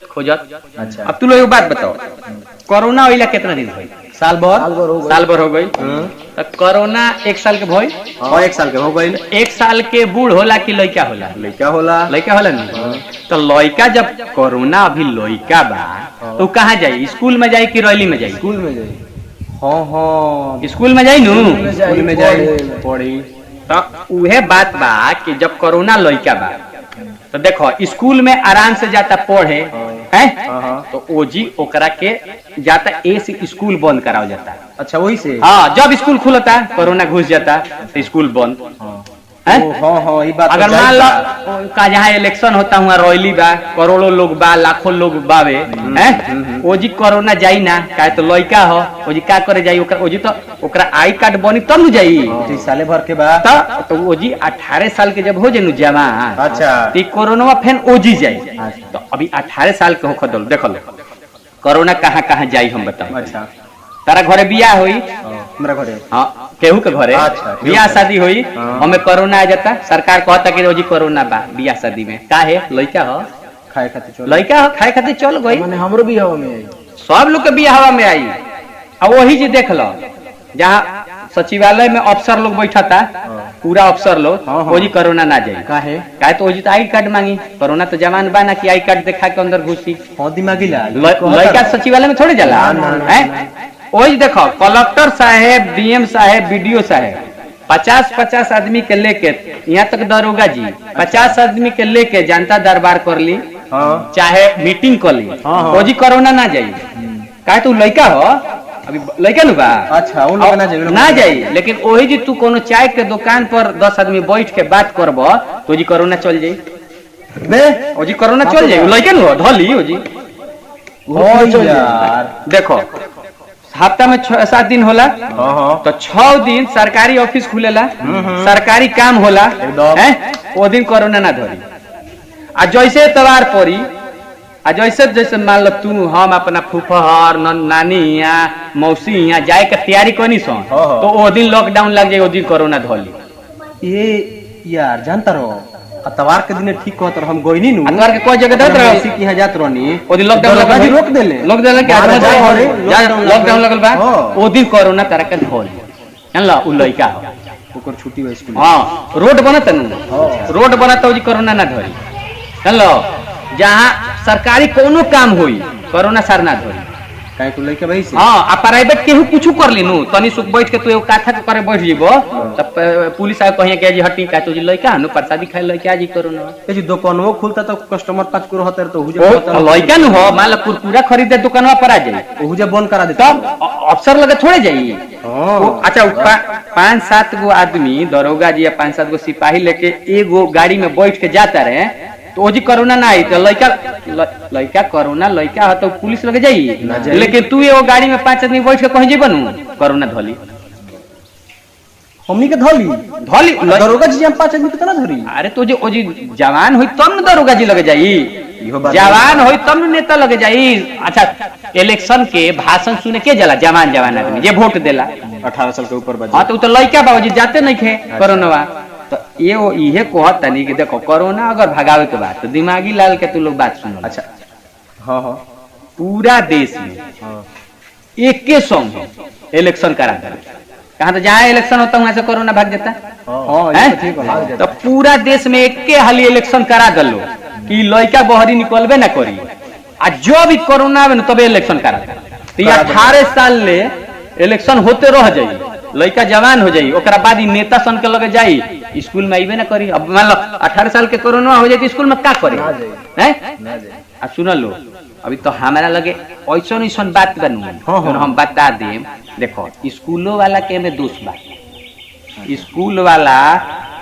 खोजत। अच्छा। अब तू लोग एगो बात बताओ, कोरोना होइला कितना दिन भइल? साल भर। साल भर हो गइल। साल भर हो गई। तो कोरोना एक साल के भइल। हाँ, एक साल के हो गई। एक साल के बूढ़ होला कि लइका होला? लइका होला। लइका होला ना। तो लइका जब कोरोना अभी लइका बा तो कहाँ जाई? स्कूल में जाई कि रैली में जाई? स्कूल में जाई। हाँ हाँ, स्कूल में जाई नू। में जाई, स्कूल में जाई पढ़े। पढ़ी। तो उहे बात बा कि जब कोरोना लइका बा तो देखो स्कूल में आराम से जाता पढ़े हैं, हाँ हाँ। तो ओजी ओकरा के जाता ए से स्कूल बंद कराओ जाता। अच्छा, वही से। हाँ, जब स्कूल खुलता कोरोना घुस जाता तो स्कूल बंद। हाँ। हैं? ओ, हाँ हाँ, ई बात तो अगर जायज मान बा। लो का जहाँ इलेक्शन होता हुआ रैली बा, करोड़ों लोग बा, लाखों लोग बावे हैं, ओजी कोरोना जाई ना, काहे तो लइका हो, ओजी का करे जाई? ओकरा ओजी तो ओकरा I card बनी तब नु जाई। तो ई साले भर के बाद तो ओजी 18 साल के जब हो जाए नु जवान, अच्छा। तो ई कोरोना फेन ओजी जाई। अच्छा। तो अभी 18 साल के होख दल, देखल कोरोना कहाँ कहाँ जाई हम बताओ। अच्छा। तारा घरे बियाह होई? हमरा घरे। हाँ, केहू के घरे अच्छा, केहू बियाह के। शादी होई, हाँ। हमें कोरोना आ जाता। सरकार कहता कि रोजी कोरोना बा बियाह शादी में, काहे लइका हो, खाए खातिर चल। लइका हो खाए खातिर चल गई। माने हमरो भी हवा में आई। सब लोग के बियाह हवा में आई। आ वही जे देख लो जहाँ सचिवालय में अफसर लोग बैठता, पूरा अफसर लोग, हाँ, हाँ। ओजी कोरोना ना जाई। काहे? काहे तो ओजी तो I card मांगी, कोरोना तो जवान बा ना कि I card देखा के अंदर घुसी। हाँ, दिमागी लाल लइका सचिवालय में थोड़े जाला। ना, ना, हैं? वही देखो कलेक्टर साहेब, डीएम साहेब, बीडीओ साहेब 50-50 आदमी के लेके, यहाँ तक दरोगा जी 50 आदमी के लेके जनता दरबार कर ली, हाँ चाहे मीटिंग कर ली, हाँ, हाँ। ओजी कोरोना ना जाई। काहे तू लइका हो, अभी लइका नु बा। अच्छा, वो लोग ना जाई, वो लोग ना जाई। लेकिन वही जी तू कोनो चाय के दुकान पर 10 आदमी बैठ के बात करब तो ओजी कोरोना चल जाई। बे ओजी कोरोना चल जाई, उ लइका नु हो, धली ओजी। ओ यार, देखो हफ्ता में 6-7 दिन होला, हाँ हाँ, तो 6 दिन सरकारी ऑफिस खुलेला, सरकारी काम होला, एकदम। हैं? ओ दिन कोरोना ना धरी। आ जैसे एतवार पड़ी, आ जैसे जैसे मान लो तू हम अपना फूफहर नानी यहाँ मौसी यहाँ जाए के तैयारी करनी सो, हाँ, हाँ। तो ओ दिन लॉकडाउन लग जाए, ओ दिन कोरोना धली। ये यार जानता रहो अतवार के दिन ठीक कहत रहो, हम गइनी नु अतवार के कोई जगह देत रहो? मौसी के यहाँ जात रहनी, ओ दिन लॉकडाउन दरोगा लगल जी होई। रोक देले, रोक देले कि बाहर आदमी जाए जाए घरे, लॉकडाउन लॉकडाउन लगल बा, हाँ। ओ दिन कोरोना तारा के धली, जानला उ लइका हो। ओकर छुट्टी बा स्कूल। हाँ, रोड बनत नु, रोड बनत ओजी कोरोना ना धरी, जानलो जहाँ सरकारी कोनो काम होई कोरोना सर ना धरी। काहे तू लइका भाई से। हाँ, आ प्राइवेट केहू कुछ कर लीनु, तनी सुख बैठ के तू एगो काथा के करे बैठ जीबो तब पुलिस आके कहिया के जी हटी, का तू जी लइका हनु प्रसादी खाए लइका जी कोरोना। ए जी दुकानवो खुलता तो कस्टमर 5 करोड़ होते तो हुजे ओ लइका नु हो, मान लो कुरकुरा खरीदे दुकानवा पर आ जाई, हुजे बंद करा देता तब अफसर लगे थोड़े जाई। हां। अच्छा, 5-7 गो आदमी दरोगा जी या 5-7 गो सिपाही लेके एगो गाड़ी में बैठ के जाता रहे तो ओजी कोरोना ना आई तो लइका लइका कोरोना लइका हो तो पुलिस लगे जाई, ना जाई। लेकिन तू एगो गाड़ी में 5 आदमी बैठ के कहीं जेबन कोरोना धली। हमनी के धली धली दरोगा जी हम 5 आदमी के तना धरी। अरे तो जे ओजी जवान होई तब न दरोगा जी लगे जाई, इहो बात जवान होई तब न नेता लगे जाई। अच्छा, इलेक्शन के भाषण सुने के जाला जवान जवान आदमी जे वोट देला 18 साल के ऊपर बा। हाँ, तो उ तो लइका बाबूजी जाते नहीं थे कोरोनावा। तो ये वो इहे कहत तनी कि देखो कोरोना अगर भगावे के बात तो दिमागी लाल के तू लोग बात सुनो। अच्छा, हाँ हाँ, पूरा देश में हाँ एक के संग इलेक्शन करा दे, कहाँ तो जहाँ इलेक्शन होता वहां से कोरोना भाग जाता। हाँ, ये हैं? तो ठीक है। तो पूरा देश में एक के हाली इलेक्शन करा दलो कि लइका बहरी निकलबे ना करी, आ जो भी कोरोना आवे ना तबे इलेक्शन करा दे। तो ये करा दे। 18 साल ले इलेक्शन होते रह जाई, लइका जवान हो जाई, ओकरा बाद ई नेता सन के लगे जाई, स्कूल में आइबे ना करी। अब मान लो 18 साल के कोरोना हो जाई तो स्कूल में का करी? ना जाई। हैं? ना जाई। आ सुन लो, अभी तो हमारा लगे ऐसन ऐसन बात बनू हाँ, हाँ। हम बता देम। देखो स्कूलों वाला के में दोष बा, स्कूल वाला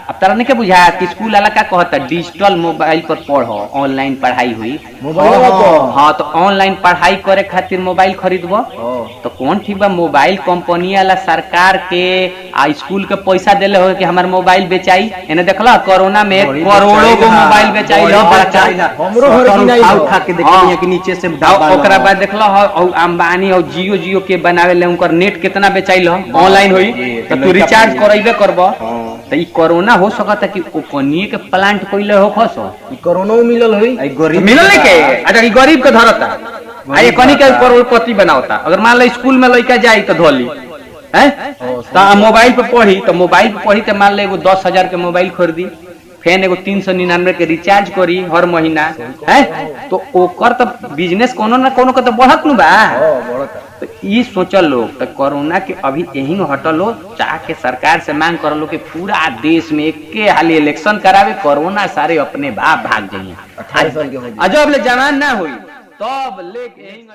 अब तारा नहीं के बुझा कि स्कूल वाला का कहता डिजिटल मोबाइल पर पढ़ो, ऑनलाइन पढ़ाई हुई। मोबाइल हाँ, पर। हाँ, तो ऑनलाइन पढ़ाई करे खातिर मोबाइल खरीदबो हाँ। तो कौन ठीक बा? मोबाइल कंपनी वाला सरकार के आ स्कूल के पैसा देले हो कि हमार मोबाइल बेचाई। एने देखला कोरोना में बड़ी करोड़ों गो बेचाई हा, मोबाइल बेचाई बड़ी हो बड़का। बेचाई हा। हमरो घर सत्तर किनाई उठा हो। उठा के हाँ। देखनी है कि नीचे से डब्बा ओकरा लो। बाद देखला हो और अंबानी और जियो जियो के बनावे ले उनकर नेट कितना बेचाइल हो ऑनलाइन होई ये तो तो तू लइका रिचार्ज पढ़ी। करइबे करब। हाँ। तो ई कोरोना हो सकता कि ओकनिए के प्लांट कइले हो खसो। ई कोरोना मिलल होई। आई गरीब मिलल नहीं के? अच्छा, ई गरीब के धरता आ ये कनी के करोड़पति बनावता। अगर मान लो स्कूल में लड़का जाई तो धोली हैं तो आ मोबाइल पे पढ़ी, तो मोबाइल पे पढ़ी तो मान लो एगो 10,000 के मोबाइल खरीदी, फेन एगो 399 के रिचार्ज करी हर महीना हैं, तो ओकर तो बिजनेस कोनो ना कोनो के तो बढ़त नु बा। हां बढ़त। तो ई सोचल लोग तो कोरोना के अभी यही हटल हो, चाह के सरकार से मांग करल हो कि पूरा देश में एके हाली इलेक्शन करावे, कोरोना सारे अपने बाप भाग जाइए। 18 साल के हो आ जब ले जवान ना होई तब ले यही।